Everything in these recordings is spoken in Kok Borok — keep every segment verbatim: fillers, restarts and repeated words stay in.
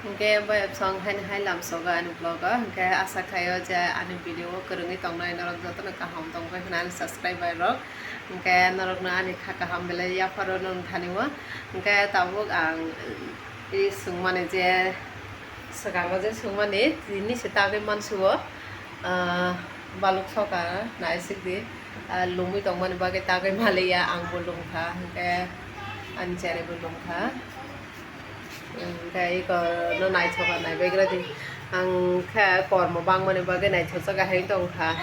Hwnkhe bai absong haini hai lamsogo ani vlog o, hwnkhe asa khaio je ani video o kwrwngwi tongnai norok jotono kaham tongbai hwnwi ani subscriber rok, hwnkhe norokno ani kha kaham belai yapharo nung thani o, hwnkhe tabuk ang tei swngmani je swkango je swngmani tini se tagwi mansuo. Ah, baluk soka naisik di, ah, lumwi tongmani bagwi tagwi maliya, ang bo lungkha, hwnkhe ani chari bo lungkha, hwnkhe iko no naithoka naibagra di, ang khe kormo bangmani bagwi naithokjak hai tongkha.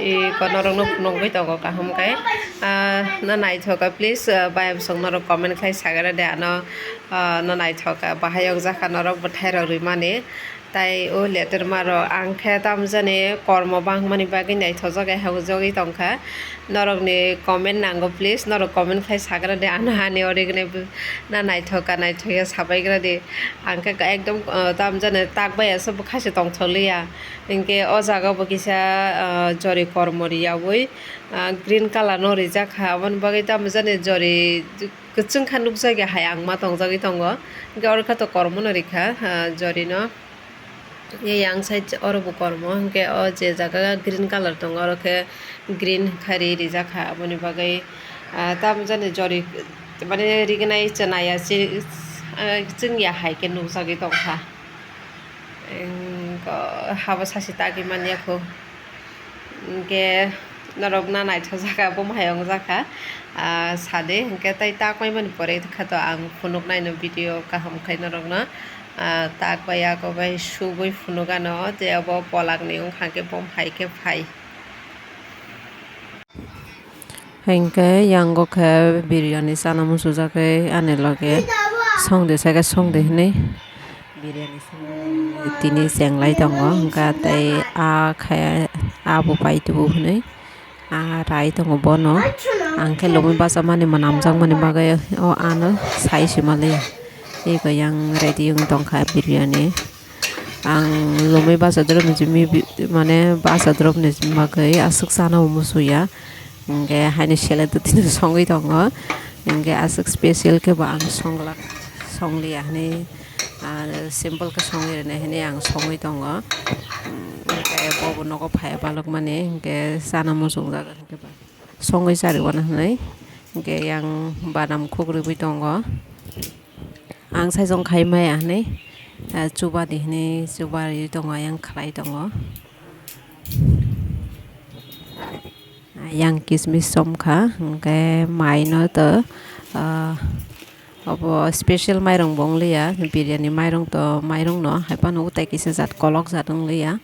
Iko norokno phunukgwi tongo kaham khe, ah, no naithoka, please, ah, bayam song norok comment khai sagra de ano, ah, no naithoka, bahai wngjak kha norok bwthai rok rimani. Tai o letter ma rok ang khe tamjani kormo bangmani bagwi naithokjak hai hwnjagwi tongkha. Norokni comment nango, please, norok comment khai sagra de ano hani ori gwnai na naithoka naithokya sabaigra di. Ang khe ekdom, ah, tamjani tak bai asa bwkha se tongthokliya. Hinkhe o jaga bo kisa, ah, jori kormo riyawi, ah, green colour no rijak kha, aboni bagwi tamjani jori kwchwng kha nukjakya hai ang ma tongjagwi tongo. Hinkhe oro khe to kormo no rikha, ah, jori no. Yang side oro bo kormo, hwnkhe o je jaga green colour tongo, oro khe green khai ri rijak kha, aboni bagwi, ah, tamjani jori mane rignai chwnaya, ah, chwngya hai khe nukjagwi tongkha. Habo sachi tagwi manya kho. Hwnkhe norok na naithokjak kha, bo hai wngjak kha, ah, sade. Hwnkhe tei tak paimani pore kha to ang phunuknai no video kaham khai norokno, ah, tak bai yago bai subui phunukano je obo polak ni wngkha khe bo hai khe phai. Hinkhe yango khe biryani chana muchujagwi ani loge songde sake songde hinwi biryani songmani tini chenglai tongo, hwnkha tei a khe a bo pai tubu hinwi a rai tongo bono. Ang khe lomwi bachamani mwnamjakmani bagwi o ano sai se maliya. Eko yang ready wng tongkha biryani. Ang lomwi bachadrop ni simi bi-, mane bachadrop ni bagwi aswk chana bo musuya. Hinkhe haini seleng twtwi no songwi tongo. Hinkhe aswk special khe bo ang songlak, songliya hinwi, ah, simple khe songwi rwnai hinwi ang songwi tongo. Hinkhe bobo nogo phaiya balokmani hinkhe chana muchungjak hinkhe ba songwi chariwano hinwi. Hinkhe yang badam khuk rwwi tongo. Ang saichung khai maya hinwi, ah, chuba di hinwi chuba riwi tongo, ayang khlai tongo. Ayang kismis chomkha, hwnkhe maino to, ah, obo special mairung bo wngliya, biryani mairung to, mairung no hai phano utai kisa jat kolok jat wngliya.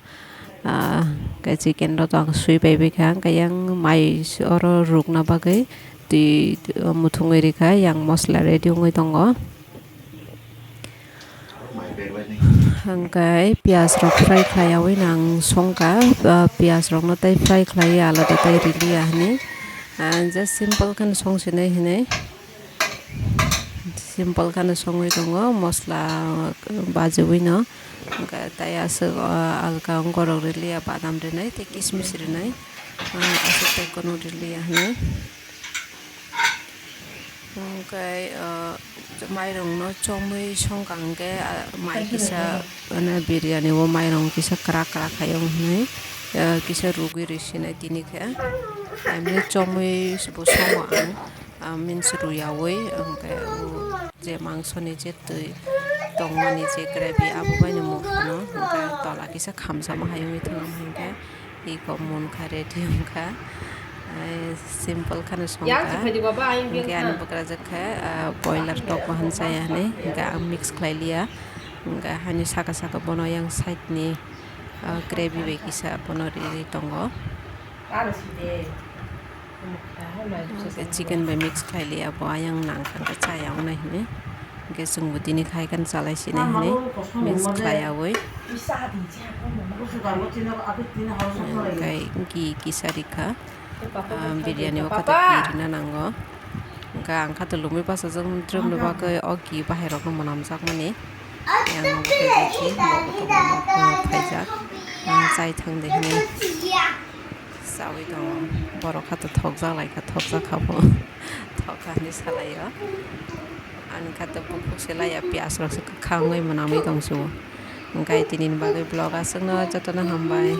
Ah, khe chicken rok to ang sui pai bai kha, hwnkhe yang mai oro rukna bagwi twi muthungwi rikha, yang mosla ready wngwi tongo. Hwnkhe piyaj rok fry khlaiyawi no ang songkha, ah, piyaj rokno tei fry khlaiwi alada tei riliya hinwi, ah, just simple kheno songsinai hinwi. Simple kheno songwi tongo, mosla bajiwi no. Hwnkhe tei aswk, ah, alka wngkorok riliya, badam rinai tei kismis rinai, ah, aswk tei kono riliya hinwi. Hwnkhe, ah, mairungno chomwi songkha hwnkhe, ah, mai kisa, mane, biryani o mairung kisa kwrak kwrak khaio hinwi, ah, kisa rwgwi rwsinai tini khe. Ani chomwi bo songo ang. Ah, means ruyawi, hwnkhe, um, je mangsoni je twi tongmani je gravy, abo baino mukhuno, hwnkhe tola kisa khamsama hai wngwi thangma hinkhe iko munkha ready wngkha. Ai, simple kheno songkha. Hinkhe ani bwkrajwk khe, ah, boiler tok bahan chaya hinwi, hinkhe ang mix khlai liya. Hinkhe hani saka saka bono yang side ni, ah, gravy bai kisa bono ri ri tongo. Chicken bai mix khlai liya bo, ayang nangkha khe chaya wngnai hinwi. Hwnkhe chwngbo tini khai khe chalai sinai hinwi mix khlaiyawi. Hwnkhe ghee kisa rikha. Ah, biryani o khe to ghee rina nango. Hwnkhe ang khe to lomwi bachajak, drop ni bagwi o ghee bahai rokno mwnamjakmani. Yang bo khe ghee bo bo tongmani, ah, phaijak. Ah, chai thang de hinwi. Chawi tongo. Borok kha to thokjak lai kha, thokjak kha bo. Thok kha hinwi salaio. Ani kha to bukhuk se laiya, piyaj rok se kwkhwrangwi mwnamwi tong se o. Hwnkhe tini ni bagwi vlog aswkno, jotono hambai.